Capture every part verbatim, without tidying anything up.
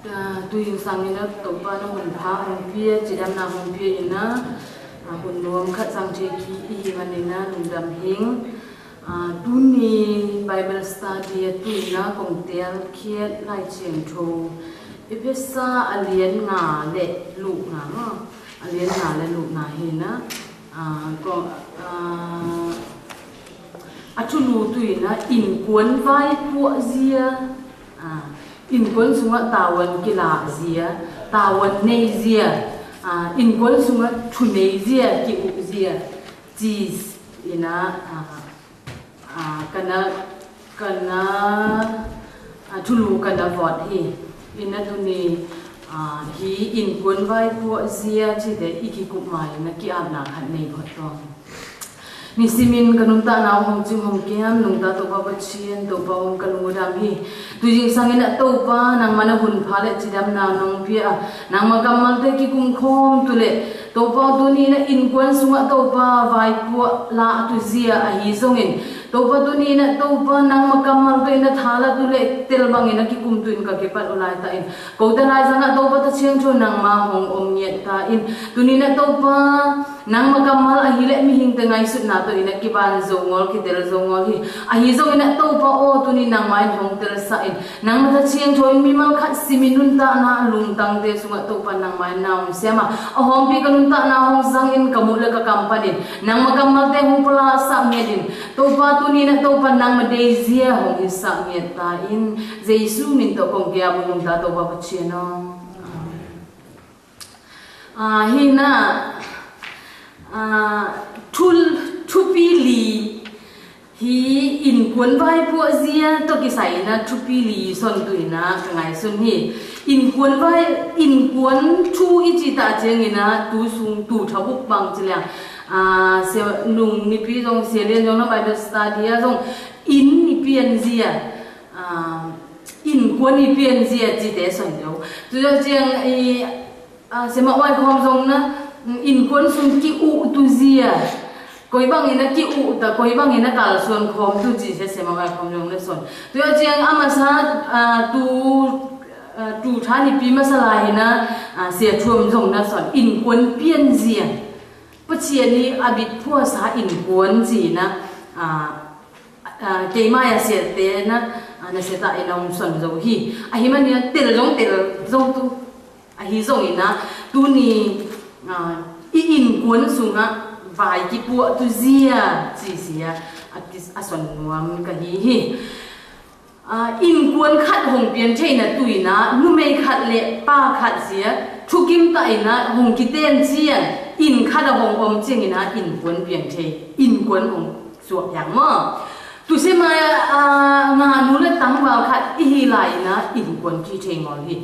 Ơ, tu yŭ sang ina Topa na hŭn pha hŭn pia, cidam na hŭn pia ina, ơ, hŭn nuam khat sang che ki i hi man ina lŭng dam hing. Ơ, tuni Bible study ơ tu ina kông tel kiet lai chieng thu. Ephesa a lian nga le lu nga ma. A lian nga le lu nga hi na. Ơ, kông, ơ, A thulu tu ina, inkuan vaipuă zia. Ơ, inkuan sung ă tawăn kila zia, tawăn nei zia. Ơ, inkuan sung ă thunei zia, ki u zia. Tis ina, ơ, ơ, kana, kana, ơ, thulu kana vot hi. Ina tuni, ơ, hi inkuan vaipuă zia, chide iki kup mai, na ki ap na khat nei vot tong. Nisimin ka nunta na hong ching hong kiam, nunta Topa Pachian, Topa hong ka lung dam hi. Tu jing sang ina Topa, nangma na hŭn pha le cidam na nong pia, nangma kammal te ki kum khom tu le. Topa tuni na inkuan sung ă Topa, vaipuă la tu zia ahi zongin. Topa tuni na Topa, nangma kammal tu ina thala tu le, tel bang ina ki kum tu in ka kipat u lai ta in. Kô ta lai sang ă Topa ta chiang chu nangma hong om ngiet ta in. Tuni na Topa, nangma kammal ahi le mihing te ngaisut na to ina ki ban zongol, ki tel zongol hi. Ahi zong ina Topa ơ, tuni nangma in hong tel sa in. Nangma ta chiang chu in mimal khat simin nunta na lung tang te sung ă Topa nangma in na hong sem a. A hong pi ka nunta na hong sang in ka mut le ka kam pan in. Nangma kammal te hong pala sa ngiet in. Topa tuni na Topa nangma dei zia hong i sa ngiet ta in. Jesu min to kông ke a bu nunta Topa Pachian ơ. Amen. Ơ, hi na, ơ, thul, thupi li, hi inkuan vaipuă zia, to ki sai na thupi li, son tu ina, ka ngai sun hi. Inkuan vai, inkuan thu i chi ta chiang ina, tu sung tu tha buk bang chi liang. Ơ, se nung ni pi zong, se lien zong na Bible study a zong, in ni pian zia. Ơ, inkuan ni pian zia chi te son yo. Tu yo chiang i, Ơ, se mă wai khom zong na, mm, inkuan sung ki u tu zia. Koi bang ina ki u ta, koi bang ina kal suan khom tu chi se, se mă wai khom zong na son. Tu yo chiang a masa, ơ, tu, ơ, tu tha ni pi masa lai na, ơ, se thuam zong na son. Inkuan pian zia. Pachian ni a bit pua sa inkuan zia na, ơ, ơ, kei mai a se te na, ơ, na se ta ina um son zong hi. Ahi man ina tel zong, tel zong tu. Ahi zong ina, tuni, ơ, i inkuan sung ă, vai ki puă tu zia, chi sia, a kis, a son nuam ka hi hi. Ơ, inkuan khat hong pian thei na tu ina, numei khat le pa khat sia, thukim ta ina, hong ki ten sia, in khat a hong om chiang ina, inkuan pian thei, inkuan hong suak yang mơ. Tu se mai, ơ, nga nu le tang val khat, i hi lai ina, inkuan ki thei mol hi.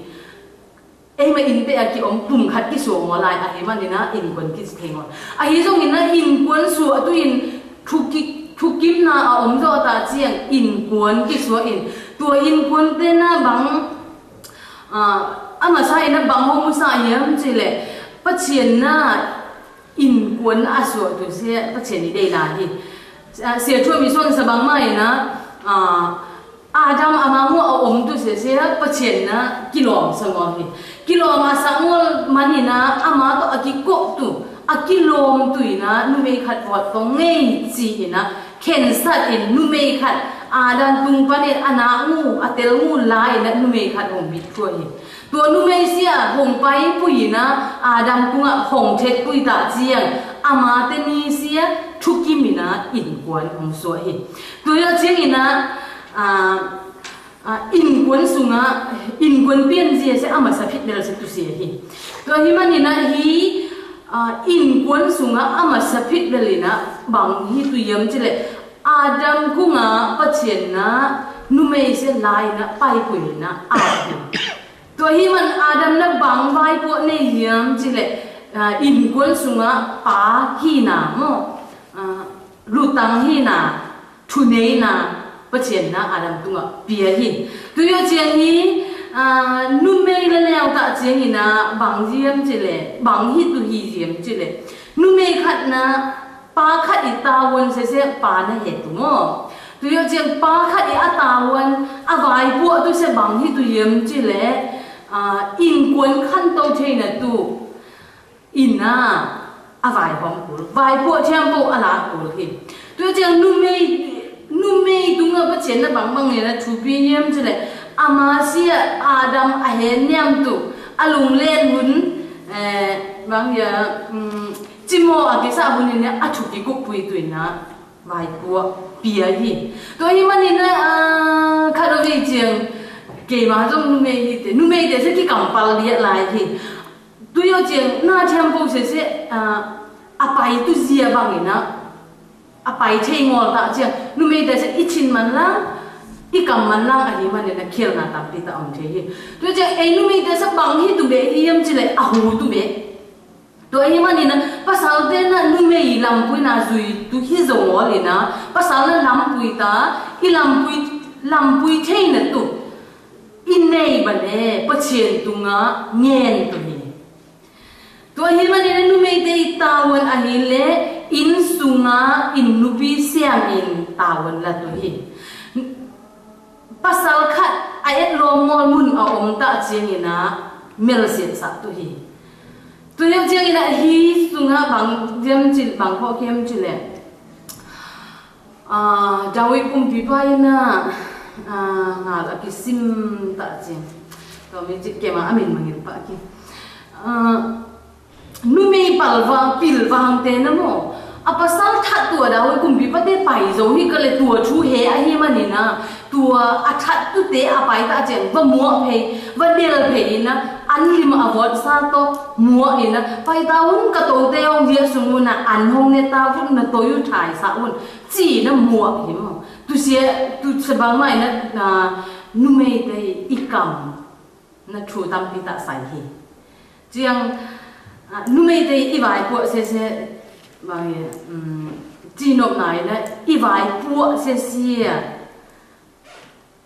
Ei ma in pe a ki om pum khat ki sua mo lai a hi man ina inkuan ki theng on. A hi zong ina inkuan sua tu in thuki, thukim na a om zo ta chiang inkuan ki sua in. Tua inkuan te na bang, a, a masa ina bang hong sa hiam chi le. Pachian na inkuan a sua tu se, Pachian ni dei na hi. A, sia thua mi son sa bang ma ina, a, Adam ama ngôk a om tu se se Pachian na kilom sa ngol hi. Kilom a sa ngol man ina ama to a kikôk tu. A kilom tu ina numei khat vot tong ngei chi ina. Khensat in numei khat. Adam tung pan in a na ngu, a tel ngu lai ina numei khat hong bit thua hi. Tua numei sia hong pai pui ina Adam tung a hong thet pui ta chiang. Ama te ni sia thukim ina inkuan hong sua hi. Tua yo chiang ina, a, A, inkuan sung a, inkuan pian zia se a masa phit bel se tu sia hi. Tua hi man ina hi, a, inkuan sung a, a masa phit bel ina bang hi tu yam chi le. Adam kung a Pachian na numei se lai na pai pui na a hi. Tua hi man Adam na bang vai pua nei yam chi le, a, inkuan sung a pa hi na mo, a, lutang hi na. Thunei na, Pachian na Adam tung a pia hi. Tu yo chiang hi, a, numei la leo ta chiang ina bang yam chi le, bang hi tu hi yam chi le. Numei khat na, pa khat i ta won se se pa na he tu mo. Tuh yua ciang pa khat i a tawon a waipuă tu se bang hi tu yiem ci leh, a, ing kuôn khăn tôl thei na tu. Ina, a wai hom kul. Waipuă thiam pô a la kul hi. Tuh yua ciang numei, numei tu ngă pă cien na bang bang ni na chu pi yiem ci leh. Ama sia Adam a he niam tu. A lung len hun, eh, bang ya, mm, ci mô a kisa hun ni a chu ki kuk pui tu ina. Waipuă pia hi. Tuh hi mă ni na, a, kha do vi ciang. Kei ma zong numei hi te. Numei te se ki kam pal liat lai hi. Tuh yua ciang na thiam pô se se, a, a pai tu zia bang ina. A pai thei ngol ta ciang. Numei te se i chin man lang. I kam man lang a hi mă ni na khiel na tam pi ta om thei hi. Tuh yua ciang ei numei te se bang hi tu be hi yiem ci leh a hu tu be. Tuh ahi mă ni na, pasal te na numei lampui na zui tu hi zong ol ina, pasal na lampui ta, i lampui, lampui thei na tu. I nei bane, pacien tu ngă, ngen tu ni. Tuh ahi mă ni na numei te i tawon ahi leh, in sung a, in nupi siam in tawon la tu hi. Pasal khat a et lom ngol mun a om ta ciang ina, mel siet sa tu hi. Tuh yua ciang ina hi sung a bang yiem ci, bang kho kiem ci leh. A, Dawid kumpipa ina, a, ngal a ki sim ta ciang. Tuh mi ci kiem a amin mangil pa ki. A, numei pal vang, pil vang te na mô. A pasal that tua Dawid kumpipa te pai zo hi ka leh tua chu he ahi mă ni na. Tua a that tu te a pai ta ciang, wa muă phei, wa del phei na, an lim a wot sa to, muă ina, pai ta un ka to te ong ye sung un na, an hong ne ta un na to yu thai sa un, ci na muă hi mô. Tu sia, tu sia bang mai na, na, numei te i kam, na chu tam pi ta sai hi. Ciang, a, numei te i waipuă se se, bang ye, mm, ci nop nai na, i waipuă se se.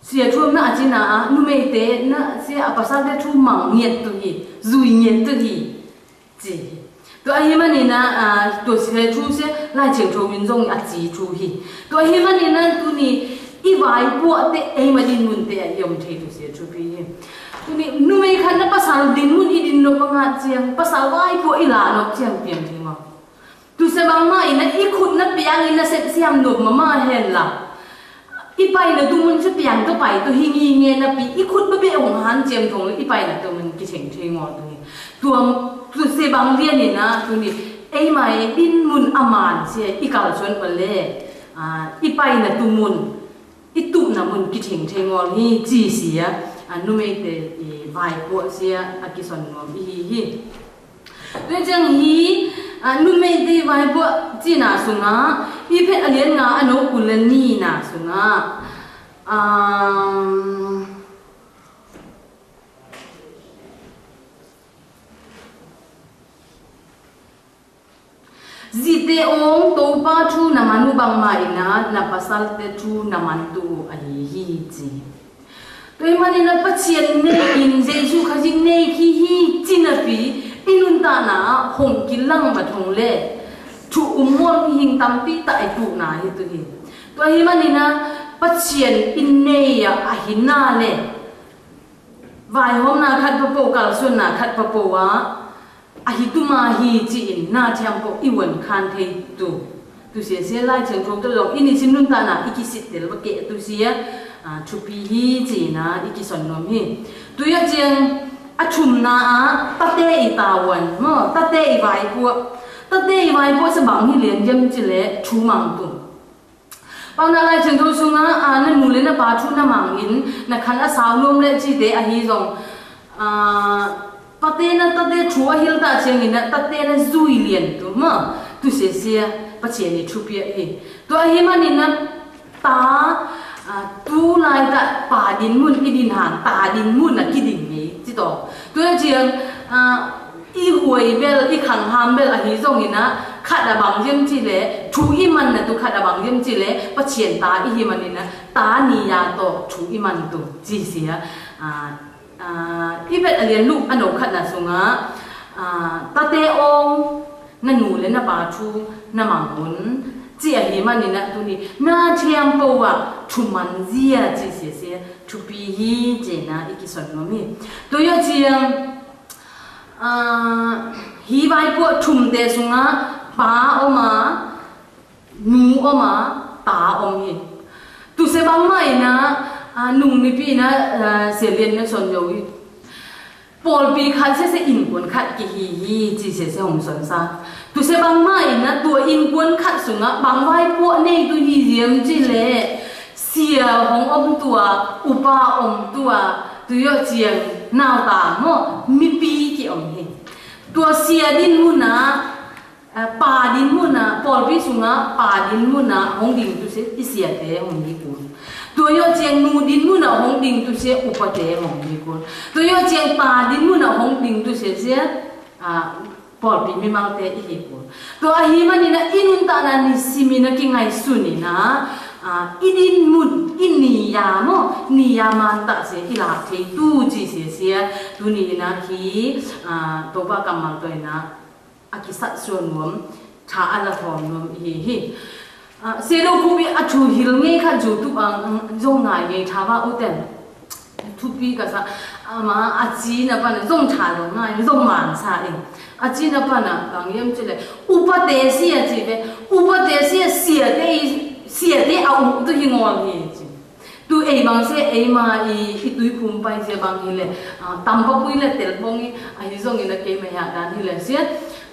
Sia thuam na a ci na a, numei te na sia a pasal te chu mang ngiet tu hi, zui ngiet tu hi. Ci hi. Tuh ahi mă ni na, a, tuh sia chu sia, lai ciang chu min zong a ci chu hi. Tuh ahi mă ni na tu ni, i waipuă te, ei mă din mun te a yom thei tuh sia chu pi hi. Tu ni, numei khan na pasal din mun i din nop mă ngă ciang, pasal waipuă i la nop ciang piang thei mă. Tu se bang ma ina i khut na piang ina sep siam nop ma ma hen la. I pai na tu mun se piang tu pai tu hi ngi nge na pi i khut ba be hong han ciam thong i pai na tu mun ki cheng cheng ngo tu ni. Tuam tu se bang lian ina tu ni. Ei mai din mun a man se i kal suan pa le. A, i pai na tu mun. I tup na mun ki thing thing ol hi ci sia, a, numei te i waipuă sia, a, ki son nuam i hi hi. Tuh ciang hi, a, numei te i waipuă ci na sung a, i phet a lian nga a no kul le ni na sung a. Um, Zite ong, Tôpa chu na man u bang ma ina, na pasal te chu na man tu u a hi hi ci. Tuh i man ina Pasian nei in Jesu Khazih nei ki hi ci na pi, i nun ta na hong ki lang ma thong le, chu um mol mi hing tam pi ta i tu na hi tu hi. Tuh i man ina Pasian in nei a a hi na le. Wai hom na khat pa po, kal suan na khat pa po a, a hi tu ma hi ci in na thiam po i wan khan thei tu. Tu sia sia lai cheng thong tu long, i ni sin nun ta na, i ki sit tel wa ke tu sia, a, chu pi hi ci na, i ki son nom hi. Tu ya cheng a chum na a, ta te i ta wan, mo, ta te i wai puak. Ta te i wai puak sa bang hi lien yem ci le, chu mang tu. Pang na lai cheng thong sung a, a, na nu le na pa chu na mang in, na khan a sau lom le ci te a hi zong. A, pa te na ta te chu a hil ta cheng in na, ta te na zui lien tu ma, tu sia sia, pa sia ni chu pia hi. Tu a hi man in na ta, a, tu lai ta pa din mun i din hang, ta din mun na ki din ni, ci to. Tu na cheng, a, I huai bel, i khang ham bel a hi zong in na, khat a bang yem ci le, chu i man na tu khat a bang yem ci le, pa chien ta i hi man in na, ta ni ya to, chu i man tu, ci sia. A, a, i bet a lien luk a no khat na sung a, a, ta te ong, na nu le na pa chu, na mang un, Ci ahih manin a tuni na thiampô a thum man zia ci sia sia thupi hi ci na i kisŏn ngom hi. Tua yô ciang a hi wai pô thum te sung a pa ôm a nu ôm a ta ôm hi. Tu se bang ma i na a nung ni pi na a se lien na sŏn yô hi. Pôlpi khat se se inkuan khat ki hi hi ci se se hong sŏn sa. Tu se bang ma i na tua inkuan khat sung a bang wai pô nei tu hi ziam ci le sia hong ôm tua upa ôm tua tu yô ciang nau ta mô mi pi ki ôm hi. Tua sia din mu na a pa din mu na pôlpi sung a pa din mu na hong ding tu se i sia te hong hi kun. Tua yô ciang nu din mu na hong ding tu se upa te hong hi kun. Tua yô ciang pa din mu na hong ding tu se se a pôlpi mi mang te i hi kun. Tua ahih manin a i nuntak na ni simi na ki ngai su ni na a i din mu i ni ya mô ni ya man tak se i lak thei tu ci se se tu ni na hi a to ba kam mang to i na a ki sat suan nuam, tha a la thom nuam hi hi. A, se do kupi a chu hil ngei kha ju tu ang, ang, zong ngai ngei tha ba u ten. Thupi ka sa, a ma, a chi na pa na, zong tha lo ngai, zong man sa ing. A chi na pa na, bang yem chi le, upa te si a chi be, upa te si a sia te i, sia te a u tu hi ngol hi chi. Tu ei bang se ei ma i, i tui khum pai se bang hi le, a, tam pa pui le tel bong i, a hi zong i na kei me ya dan hi le se,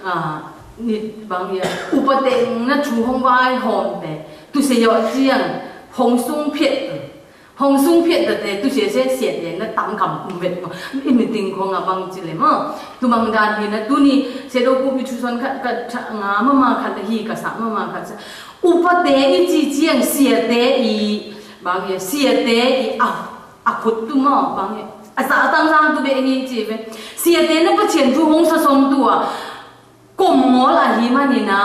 a, ni bang hi, upa te na chu hong vai hom te, tu se yo chiang, hong sung phiet, hong sung phiet te, tu se se se te na tam kam kum vet mo, i mi ting khong a bang chi le mo, tu bang dan hi na, tu ni, se do ku mi chu son ka, ka, cha, nga ma ma ka hi ka sa ma ma ka sa, Upa te i chi chiang sia te i, bang ye, sia te i a, a khut tu mâ, bang ye. A sa tang sang tu be ngi chi be. Sia te na pa chien tu hong sa som tu a. Kom ngol a hi ma ni na,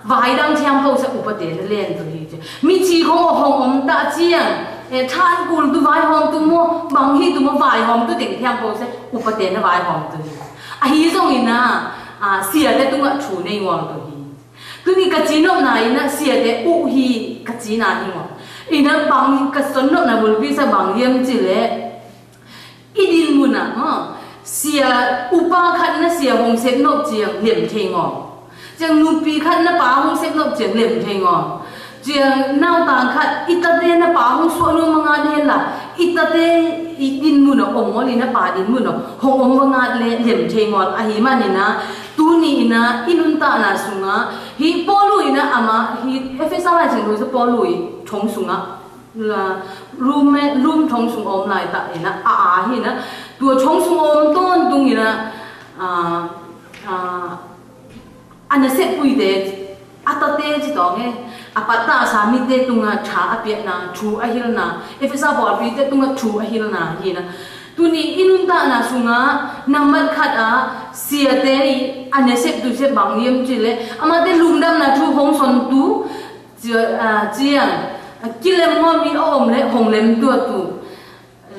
vai dang thiam pô sa upa te na len tu hi chi. Mi chi hong hong om ta chiang. E than kul tu vai hong tu mâ, bang hi tu mâ vai hong tu ting thiam pô sa upa te na vai hong tu hi. A hi zong i na, a sia te tu ngă chu nei ngol tu hi. Tuni ka chi nop na i na sia te u hi ka chi na hi ngol. I na bang ka son nop na bul pi sa bang yem chi le. I din mu na, ha. Sia upa khat na sia hong sep nop chiang lem thei ngol. Chiang nupi khat na pa hong sep nop chiang lem thei ngol. Chiang nau tang khat i ta te na pa hong suak nop ma ngat hen la. I ta te i din mu na om ngol i na pa din mu na hong om ma ngat le lem thei ngol. A hi ma ni na. Tuni i na, i nuntak na sung a, hi Pôlu i na ama, hi Ephesa lai cheng dui sa Pôlu i, chong sung a, la, Rum, Rum chong sung om lai ta i na, a, a, hi na, tua chong sung om ton tung i na, a, a, a na sep pui te, a ta te chi tong e, a pat ta sa mi te tung a cha a piat na, chu a hil na, Ephesa Pôlu pi te tung a chu a hil na, hi na, Tuni i nuntak na sung a, namat khat a, sia te i, a ne sep tu sep bang yem chi le, ama te lungdam na chu hong son tu, chi, a, chiang, a, kilem ngol mi a om le, hong lem tua tu.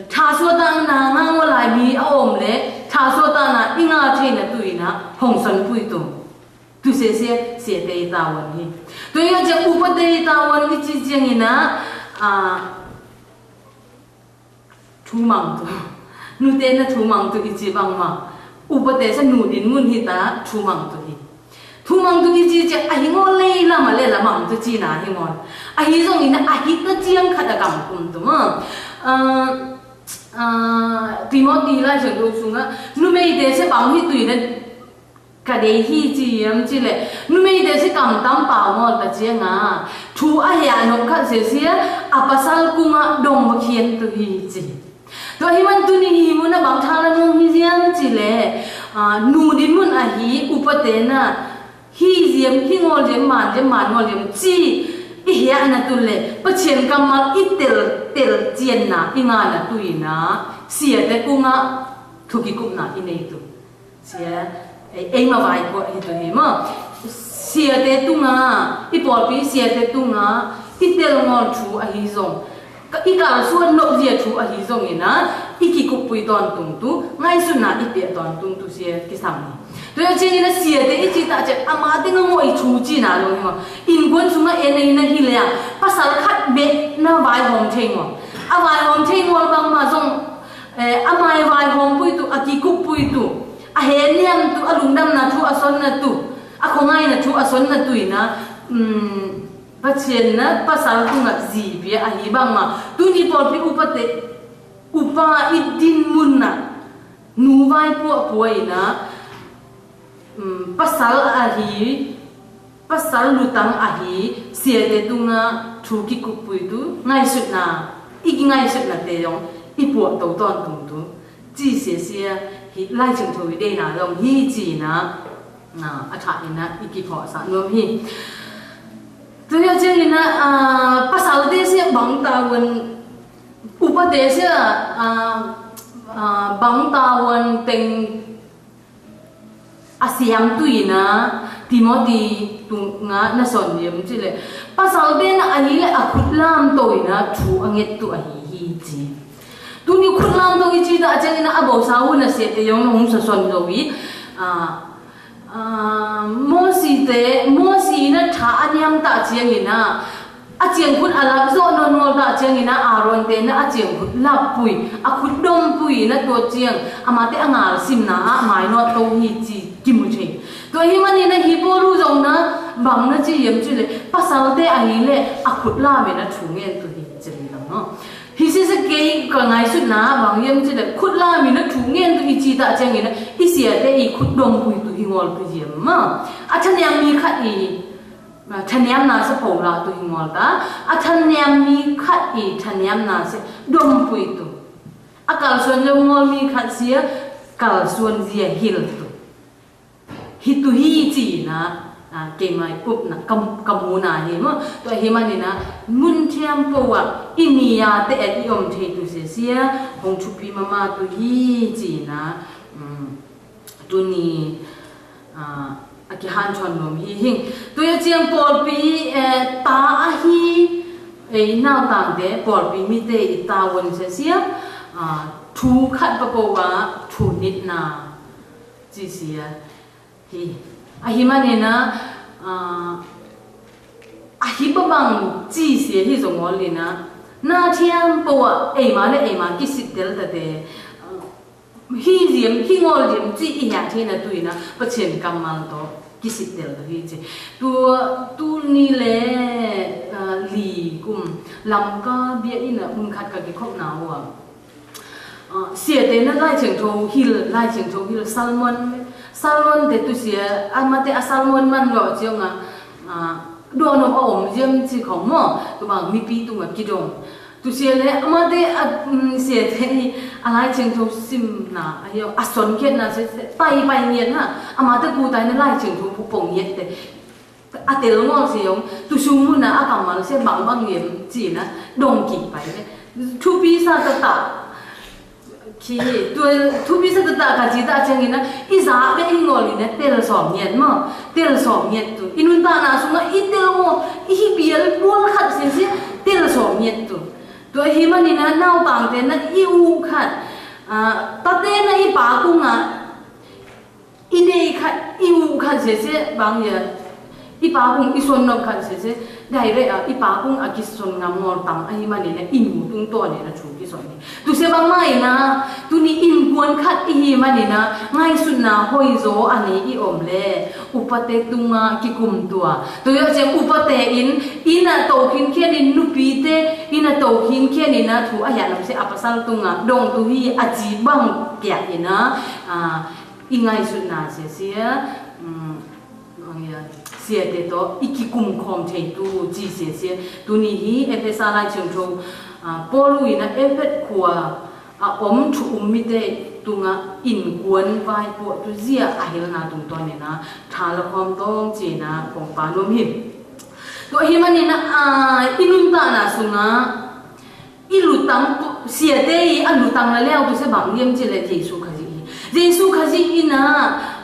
Tha sua tang na nga ngol lai mi a om le, tha sua tang na i nga thei na tu i na, hong son pui tu. Tu se se, sia te i ta wan hi. Tu i a chiang upa te i ta wan hi chi chiang i na, a, Thu măng tu. Nu te na thu măng tu i chi bang ma. Upa te sa nu din mun hi ta thu măng tu hi. Thu măng tu i chi chi a hi ngol lei la ma le la măng tu chi na hi ngol. A hi zong i na a hi ta chiang khat a kam kum tu ma. Ơ, ơ, Timothy lai chang du sung a. Numei te sa bang hi tu i na Ka dei hi chi yem chi leh, numei te si kam tam pau mol ta chiang a, thu a hia nong khat se sia, a pasal kung a dong ba khien tu hi chi. Tua hi man tu ni hi mun a bang tha la nong hi yem chi leh, a, nu din mun a hi, upa te na, hi yem, hi ngol yem, man yem, man ngol yem chi, i hia na tu leh, Pachien kammal i tel, tel chien na, i nga na tu i na, sia te kung a, thu ki kup na i nei tu. Sia, ei, ei ma vai kua hi tu hi ma. Sia te tung a, i pawlpi sia te tung a, i tel ngol thu a hi zong. I kalsuan nôpia chu ahi zong ina, i kikup pui tawntung tu, ngaisutna i pia tawntung tu sia kisang ni. Tua ciang ina siate i ci ta ciang, ama teng a ngôi chu ci na long ngo. Inkuan sung a en ina hi lei a, pasal khat bê na vaihom thei ngo. A vaihom thei ngo bang ma zong, eh, ama vaihom pui tu, a kikup pui tu, a heniam tu, a lungdamna chu a sonna tu, a khongaina chu a sonna tu ina, mm, Pasian na pasal tung a zi pia ahi bang ma. Tuni pawlpi upa te, upa i din mun na. Nu vai pua pua ina. Mm, pasal ahi, pasal lutang ahi, siate tung a chu kikup pui tu, ngaisutna, i ngaisutna te yong, i pua tau tawntung tu. Ci sia sia, hi lai ching thu i dei na long hi ci na. Na, a thak ina, i ki pho sa nuam hi. Tu ya ciang ina, ah, pasal te sia bang ta wan, upa te sia, ah, ah, bang ta wan teng a siam tu ina, Timothy tung a na son yem ci lei. Pasal te na ahi lei a khut lam to ina, chu a nget tu ahi hi ci. Tuni khut lam to i ci ta ciang ina a bau sa wu na sia te yong na hung sa son lo i, ah, Aa, Mosi te, Mosi na tha a niam ta ciang ina, a ciang khut a lap zo no nol ta ciang ina, Aron te na a ciang khut lap pui, a khut dom pui na tua ciang, ama te a ngal sim na a mai no to hi ci ki mu thei. Tua hi man ina hi Pôlu zong na, bang na ci yem ci lei, pasal te ahi lei, a khut lam ina chu ngen tu hi ci lei no. Hi sia sia kei ka ngaisutna bang yem ci lei khut lam ina chu ngen tu i ci ta ciang ina i siate i khut dom pui tu hi ngol tu yem ma. A tha niam mi khat i, a tha niam na sa pau la tu hi ngol ta. A tha niam mi khat i tha niam na sa dom pui tu. A kalsuan leo ngol mi khat sia kalsuan zia hil tu. Hi tu hi ci na, a, kei mai kup na, kam, kamu na hi ma, tua hi man ina, mun thiam pô wa, i ni a te et i om thei tu sia sia, hong thupi mama tu hi ci na, mm, tuni, a, a ki han chon nom hi hing. Tu ya ciang pawlpi, eh, ta ahi, eh, nau tang te, pawlpi mi te i ta won sia sia, a, thu khat pa pô wa, thu nit na, ci sia. Hi. Ahi man ina, ah, ahi ba bang ci sia hi zong ol ina. Na thiam pô wa, ei ma le ei ma ki sit tel ta te. Ah, hi ziem, hi ngol ziem ci i hia thi na tu ina, Pasian kammal to ki sit tel ta hi ci. Tu, tuni le, ah, li kum, Lamka bia ina, mun khat ka ki khop na wa. Aa, siate na Lai Ching Thu hil, Lai Ching Thu hil, sermon, sermon te tu sia, a ma te a sermon man lo ciong a, aa, dua no a om ziem ci khong mo, tu bang mi pi tung a ki dong. Tu sia le, a ma te a, mm, siate a Lai Ching Thu sim na, a yo, a son kiet na se, se, pai, pai ngiet na, a ma te ku tai na Lai Ching Thu pu pong ngiet te. A tel ngol se yong, tu sung mun na a kammal se bang bang yem ci na, dong ki pai ne. Thupi sa ta ta. Ki, tu, thupi sa ta ta ka ci ta ciang ina, i za be i ngol ina, tel som yet mo, tel som yet tu. I nun ta na sung a, i tel mo, i hi biel buol khat se se, tel som yet tu. Tu hi man ina, nau tang te na, i u khat. A, ta te na i pa kung a, I nei khat, i u khat sese, bang ya. I pa kung i son nop khat sese, dai re a, i pa kung a ki son ngam ngol tam, ahi man ina i nu tung to ne na chu ki son ni. Tu se bang ma ina, tuni inkuan khat i hi man ina, ngaisutna hoi zo a ni i om le, upa te tung a ki kum tua. Tu yo ciang upa te in, ina to khin khian in nupi te, ina to khin khian ina thu a hian am se a pasal tung a, dong tu hi a ci bang kia ina, a, I ngaisutna sia sia, mm, sia te to, i ki kum khom thei tu, ci sia sia. Tuni hi, Ephesa lai ching tho, a, Pôlu ina Ephet khua, a, om thu um mite tung a inkuan vai pô tu zia a hil na tung ton ina, tha la khom tong ci na, kong pa nom hi. Tua hi man ina, a, i nun ta na sung a, I lutang tu, sia te i a lutang la leo tu se bang yem ci le Yêsu Khazih hi. Yêsu Khazih ina,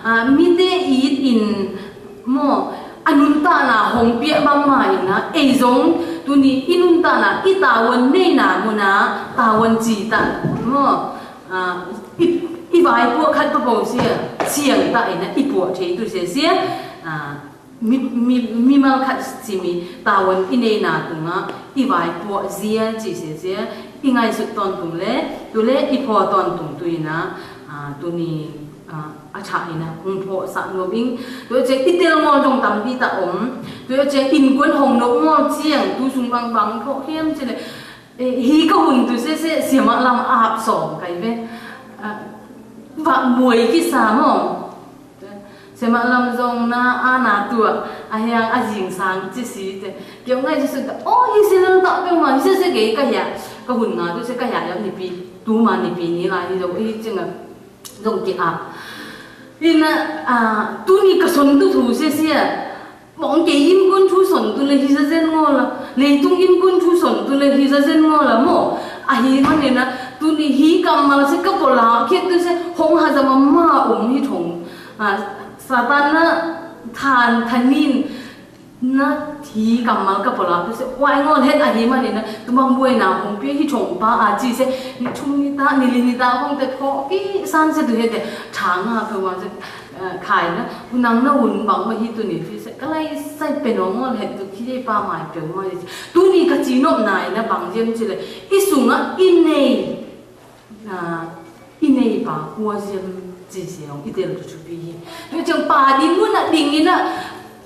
a, mite i in mo, a nun ta na hong pia bang ma ina, ei zong, Tuni i nuntakna, i tawon neina muna, tawon cita mô, a, i, i wai puă khat pa pô sie, siang ta ina i puă thei tu sie sie, a, mi, mi, mimal khat simi, tawon i neina tunga, i wai puă zie ci sie sie, i ngai sut ton tung le, tu le i pho ton tung tu ina, a, tuni, a, a chah ina, hung pho sa nuam ing. Tu cia i tel ngol dong tam di ta om. Tu cia in kuan hong nok ngol ciang, tu sung bang bang pho hiam ci le. E, hi ka hun tu se se, sia ma lam ap song kai ve. A, wa muai ki sa mô. Sia ma lam zong na, a na tua, a hiang a zing sang ci si te. Kiau ngai ci su ta, o, hi se lam ta pe ma, hi se se gei ka hia. Ka hun nga tu se ka hia ya ni pi, tu ma ni pi ni la hi zong, hi ci nga. Dong ki a. Ina, a, tuni ka son tu thu se sia. Mong ke in kuan thu son tu le hi sa zen ngo la. Leitung in kuan thu son tu le hi sa zen ngo la mô. A hi ma ne na, tuni hi kammal se ka pô la, kiet tu se, hong ha za ma ma um hi thong. A, Satan na, than, thanin, Na thi kammal ka pô la, tu se, wai ngol het a hi ma ni na, tu mang buai na hong pi hi thong pa a ci se, ni thum ni ta, ni li ni ta hong te pho, ki san se tu het te, thang a pe wa se, eh, khai na, u nang na un bang ma hi tu ni pi se, ka lai sai pe no ngol het tu ki pa mai pe ma hi. Tu ni ka ci nop nai na bang jem ci le, i sung a, i nei. A, i nei pa kua ziem ci se ong i tel tu chu pi hi. Tu ciang pa di mun a ding ina,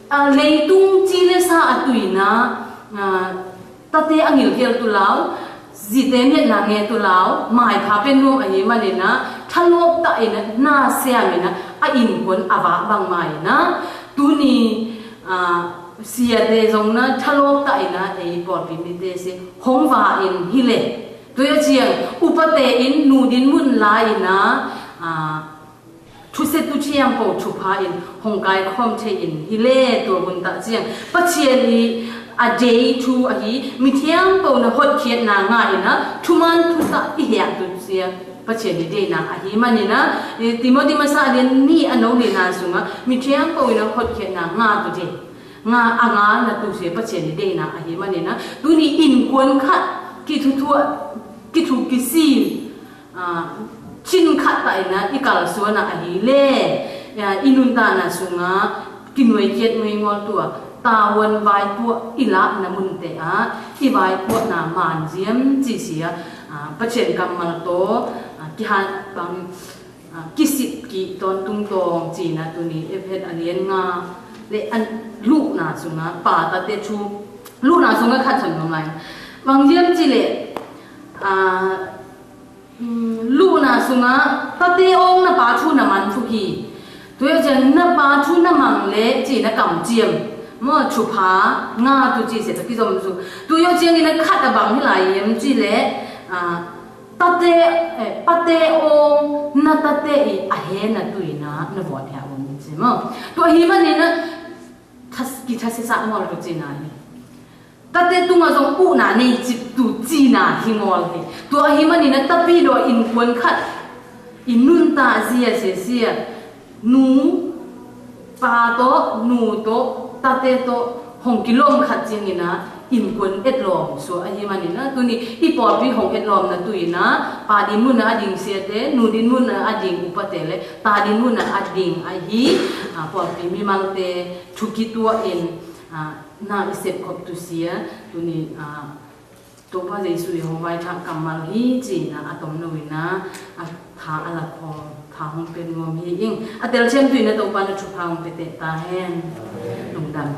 a, leitung ci le sa a tui na, a, tate a ngil kiel tu lau, zite miet na nge tu lau, mai pa pen nu a hi ma le na, thalop ta ina, na sia mi na, a in kuan a wa bang mai na, tu ni, a, sia te zong na, thalop ta ina, e pol pi mi te se, hong wa in hi le. Tua ciang, upate in nu din mun lai na, a, thuset tu thiam pô thupha in, hong kai khom thei in, hi le tua mun ta ciang. Pathian i a dei thu a hi, mi thiam pô na hot khiet na nga in a, thuman thu ta i hiak tu sia, Pathian i dei na a hi ma ni na, i Timoti masa a lian ni a nô ni na sung a, mi thiam pô i na hot khiet na nga tu dei. Nga a nga na tu sia Pathian i dei na a hi ma ni na. Tu ni in kuan khat, ki thu thua, ki thu ki si, a, chin khat ta i na, i kal sua na a hi le, a, i nun ta na sung a, ki nuai kiet nuai ngol tua, ta wan wai puă i la na mun te a, i wai puă na man ziem ci sia, a, Pathian kammal to, a, ki han bang, A, ki sip ki ton tung tong ci na tu ni Ephet a lian nga le an lu na sung a pa ta te chu lu na sung a khat chon nong lai. Bang yem ci le, a, mm, lu na sung a ta te ong na pa chu na man fu ki. Tu yo jen na pa chu na mang le ci na kam ciem. Mo chu pa nga tu ci se ta ki zom su. Tu yo jen na khat a bang hi lai yem ci le, a, Tate, eh, pate ong, na tate i a he na tui na, na vot he a ong ci mô. Tua hi ma ni na, thas, ki thas sa ngol tu ci na ni. Tate tung a zong u na nei cip tu ci na hi ngol hi. Tua hi ma ni na, tapi do in kuan khat. I nun ta zia se sia. Nu, pa to, nu to, tate to, hong kilom khat ciang i na, in kuan et lom, so a hi ma ni na, tu ni, i pawlpi hong et lom na tu i na, pa din mun na a ding sia te, nu din mun na a ding upa te le, ta din mun na a ding a hi, a, pawlpi mi mang te, thu ki tua in, a, na i sep kop tu sia, tu ni, a, Topa Yêsu i hong wai thak kammal hi ci na a tom nu i na a tha a la khong tha hong pen ngom hi ing. A tel chem tu i na Topa na chu pha hong pe te ta hen. Lungdam.